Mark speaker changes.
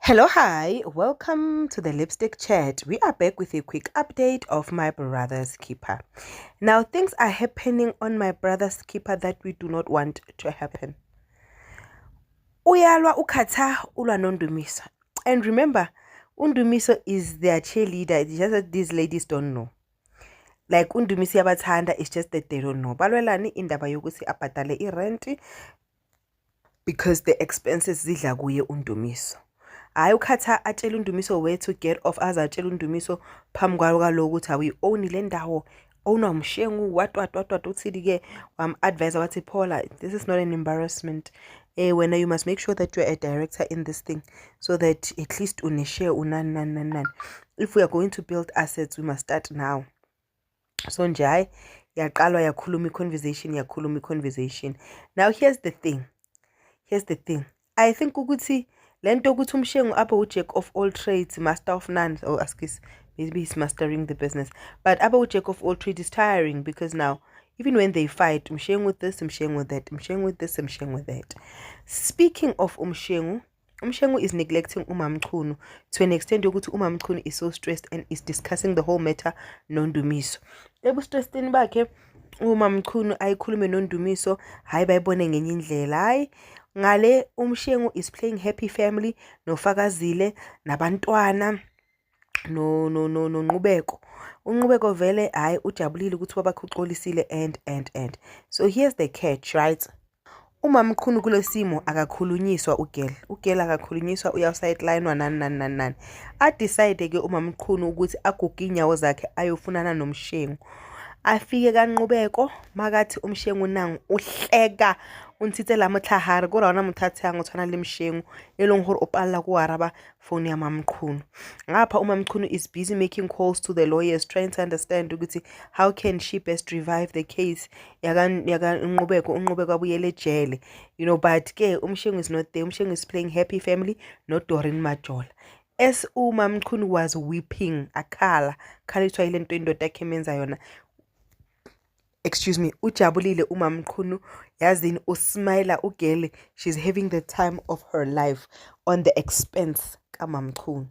Speaker 1: Hello, hi, welcome to the Lipstick Chat. We are back with a quick update of My Brother's Keeper. Now, things are happening on My Brother's Keeper that we do not want to happen. Uyalwa uKhatha, ulwa noNdumiso. And remember, uNdumiso is their cheerleader. It's just that these ladies don't know. Like, uNdumiso uyabathanda, it's just that they don't know. Balwelani indaba yokuthi abhadale irent because the expenses zidla kuye uNdumiso. Hhayi, uKhatha atshele uNdumiso where to get off, aze atshele uNdumiso phambi kwaloko ukuthi awuyi-own le ndawo, ownwa uMshengu, what what what what. Uthini-ke, wam-advise wathi, "Paula, this is not an embarrassment. Wena you must make sure that you're a director in this thing so that at least une-share, unani nani nani nani. If we are going to build assets, we must start now." So nje hhayi, yaqalwa yakhuluma i-conversation, yakhuluma i-conversation. Now here's the thing, here's the thing. I think ukuthi lento ukuthi uMshengu abe u-jack of all trades, master of none, oh, excuse, maybe he's mastering the business, but abe u-jack of all trades is tiring, because now even when they fight, Mshengu with this, Mshengu with that, Mshengu with this, Mshengu with that. Speaking of uMshengu, uMshengu is neglecting uMamchunu to an extent yokuthi uMamchunu is so stressed and is discussing the whole matter noNdumiso. Ebustressini bakhe uMamchunu ayikhulume noNdumiso, hhayi, bayibone ngenye indlela. Hhayi, ngale uMshengu is playing happy family noFakazile nabantwana no no no noNqubeko. UNqubeko vele, hhayi, ujabulile ukuthi babakhe uxolisile and so here's the catch, right? UMamchunu kule simo akakhulunyiswa ugirl, ugirl akakhulunyiswa, uya-sideline-wa, nani nani nani nani. A-decide-ke uMamchunu ukuthi aguge iy'nyawo zakhe ayofunana noMshengu. Afike kaNqubeko, makathi uMshengu nangu, uhleka o ntshitse la motlhagare kore ga ona motho a tshehang o tshwana le Mshengu, e leng gore o palela ko araba phone ya Mamchunu. Ngapha uMamchunu is busy making calls to the lawyers, trying to understand ukuthi how can she best revive the case yakaNqubeko, uNqubeko abuyele ejele. But ke uMshengu is not there. UMshengu is playing happy family noDorin Majola. As uMamchunu was weeping, akhala khaliswa yile nto indoda yakhe emenza yona, excuse me, ujabulile uMamchunu, yazini, usmile ugirl. She's having the time of her life on the expense kaMamchunu.